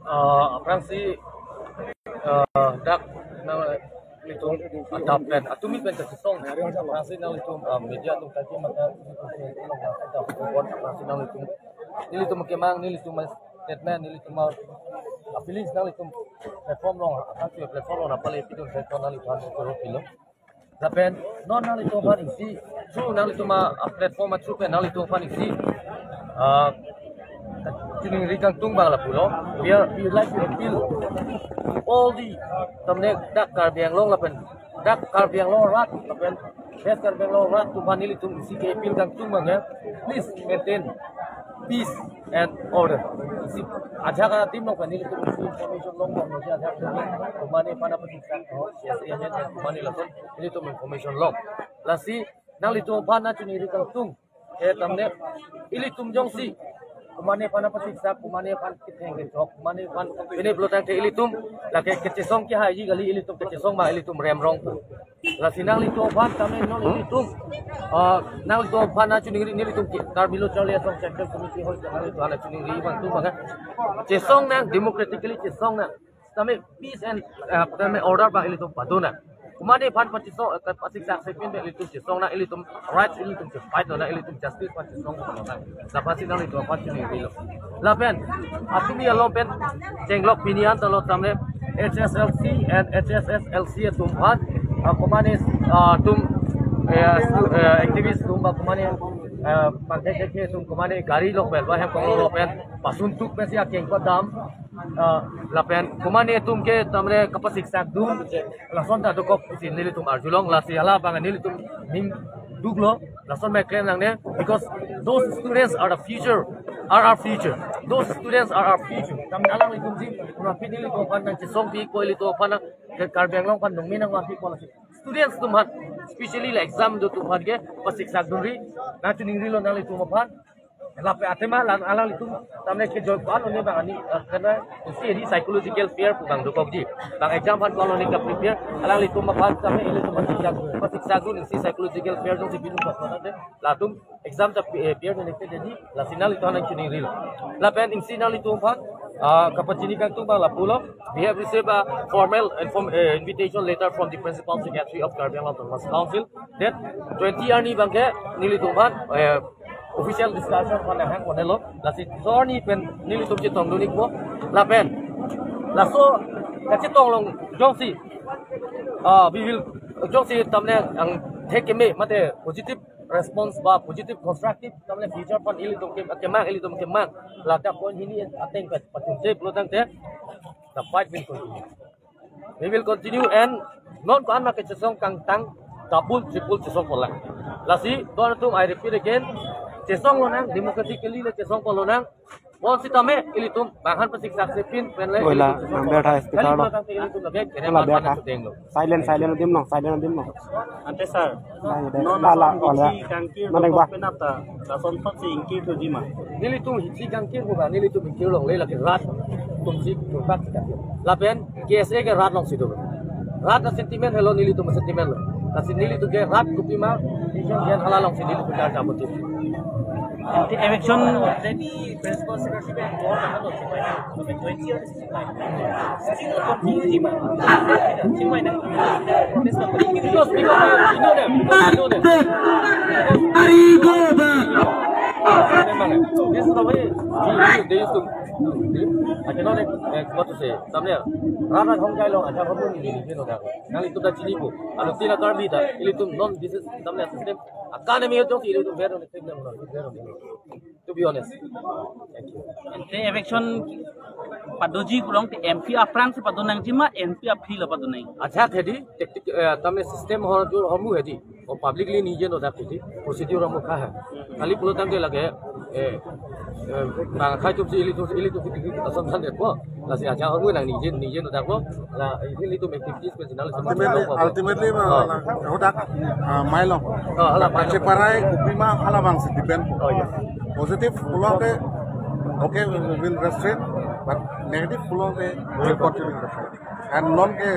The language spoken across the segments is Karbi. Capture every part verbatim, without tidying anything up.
Ah, aphrangsi, ah, dak nanglitum adap pen, atumi pen kachesong. Aphrangsi nanglitum, ah, media atum kaki mata, aphrangsi nanglitum, nelitum kemang, nelitum statement, nelitum, ah, feelings nanglitum platform along, aphrangsi platform along nangpale pidun, platform nanglitum aphan pilo. Lapen non nanglitum aphan isi, through nanglitum a, a platform a through pen nanglitum aphan isi, ah, chiningri kangtung abang lapulo. We are, we would like to appeal all the, tamne dak Karbi Anglong lapen dak Karbi Anglong arat lapen West Karbi Anglong arat atum aphan nelitum isi ke-appeal kangtung abang ya. Please maintain peace and order. Isi ajak adim along pen nelitum isi information longponlo, ajak adim along, komatne aphan aphan siksak, oh, yes, yes, yes, komatne lason nelitum information long. Lasi nanglitum aphan nangchiningri kangtung, eh, tamne ilitum jongsi komatne aphan aphan siksak, komatne aphan ketheng kechok, komatne aphan pine pulo tangte ilitum lake kachesong ke haiji kali, ilitum kachesong ma ilitum remrong pu. Lasi nanglitum aphan tamne non ilitum, ah, nanglitum aphan nangchiningri, nelitum ke Karbi Lo Charli Asong Central Committee hoi nanglitum aphan nangchiningri kangtung abang, chesong nang, democratically chesong nang. Tame peace and, ah, tame order abang ilitum pado nang. Komatne aphan pachesong, eh, pasiksak sepin pen ilitum chesong nang, ilitum rights ilitum che-fight nang, ilitum justice aphan chesong nang. Lapusi nanglitum aphan chiningrilo. Lapen atumi along pen chenglok pini an talo tamne H S L C and H S S L C atum aphan, ah, komatne, ah, atum, eh, stu-, eh, activist atum ba komatne, eh, pangthek thek atum komatne gari along pen ba hem kong along pen pasuntuk pensi akeng padam, ah, lapen komatne atum ke tamne kapasiksak dun, lason ta dokok pusi nelitum arjulong. Lasi hala abang nelitum ning duklo, lason mai klem nangne, because those students are the future, are our future. Those students are our future. Tamne alanglitum si, komatne aphi nelitum aphan nangchesongpi, ko ilitum aphan nang, Karbi Anglong aphan nungmi nangvangpi ko lasi students atum aphan, especially la exam do atum aphan ke pasiksak dunri, nangchiningrilo nanglitum aphan. Lapen athema lang alanglitum tamne kejoi ko-an lo ne abang ani, eh, karena isi ri psychological fear pu abang dokokji. Bang exam aphan ko-an lo ne kaprepare, alanglitum aphan tamne ilitum aphan siksak, pasiksak dun isi psychological fear jongsi bidun pas mata de, latum exam ta pi-, eh, appear ne neke dedi, lasi nanglitum aphan nangchiningrilo. Lapen isi nanglitum aphan, ah, kapachini kangtung abang lapulo. We have received a formal inform-, eh, invitation letter from the Principal Secretary of Karbi Anglong Autonomous Council that twenty arni abang ke nelitum aphan, eh, official discussion aphan hang konelo. Lasi so arni pen nelitum chetong dun-ikpo. Lapen laso kachetong along jongsi, ah, we will jongsi tamne angthek keme mate positive response ba positive constructive tamne future aphan ilitum ke, kemang, ilitum kemang, lata point hini ateng pet pachunche pulo tangte the fight will continue. We will continue and non ko-an ma kechesong kangtang double triple chesongpo lang. Lasi don atum, I repeat again, chesonglo nang, democratically le chesongpo lo nang. Bonsitame ilitum bang aphan pasiksak sepin pen le. Oila, ilitum nang ber thai speaker lo. Kali lo tangte ilitum lake kerem. Oila, aphan ber thai. Chudenglo. Silent, silent adim long, silent adim long. Ante sir, Silent adim. Non la, la, lason ola. Bukhi kangkir Mana dokok ba? Penap ta, lason thotsi ingkir thuji ma? Nelitum hichi kangkir pu abang, nelitum ingkir longle, lake rat atumsi thurpak si kangkir. Lapen K S A ke rat alongsi do. Rat a-sentiment helo, nelitum a-sentiment lo. Lasi nelitum ke rat kopi ma, decision jen hala alongsi nelitum charcha poti. Ante eviction already Principal Secretary pen call tanglo, Because, because, you know them. Because you know them. Memang, this is the way they, they used to do. I cannot, eh, what to say. Tamne, rara hong jai long, aja kamu ni, ni, ni, no, nanglitum ta chinipo. Anu tina Karbi ta, ilitum non, this is, tamne system. Akan emi jongsi ilitum ber, ilitum ber. To be honest. Thank you. Ante eviction padoji pulote M P aphrangsi pado nangji ma N P aphi lo pado nang? Ajahak hedi, tactic, eh, tamne system ho jo homu hedi. O publicly nije no dak hedi, procedure homu kha hai. Kali pulo tangte lake, eh, eh, bang khai atumsi ilitum, ilitum, ilitum assumption detpo. Lasi ajahak homu nang nije, nije no daklo. La, ilitum activities Ultimately, ultimately, ma, ah, la, hodak, ah, mailong. Oh, hala, mailong. Cheparai, kopi ma, hala abangsi depend. Oh, yes. Positive pulote, okay, we will restrain, but negative pulote, we will continue the fight. And non ke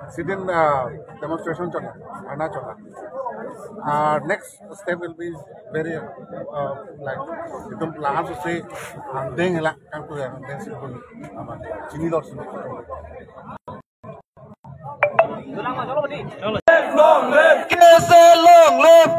sit-in, ah, demonstration chot, dharna chot. Our next step will be very, uh, like, ekdom lahan sose angdeng hela kangtu ya, angdeng sipun, apa, chini lor sini. Long live! K S A long live!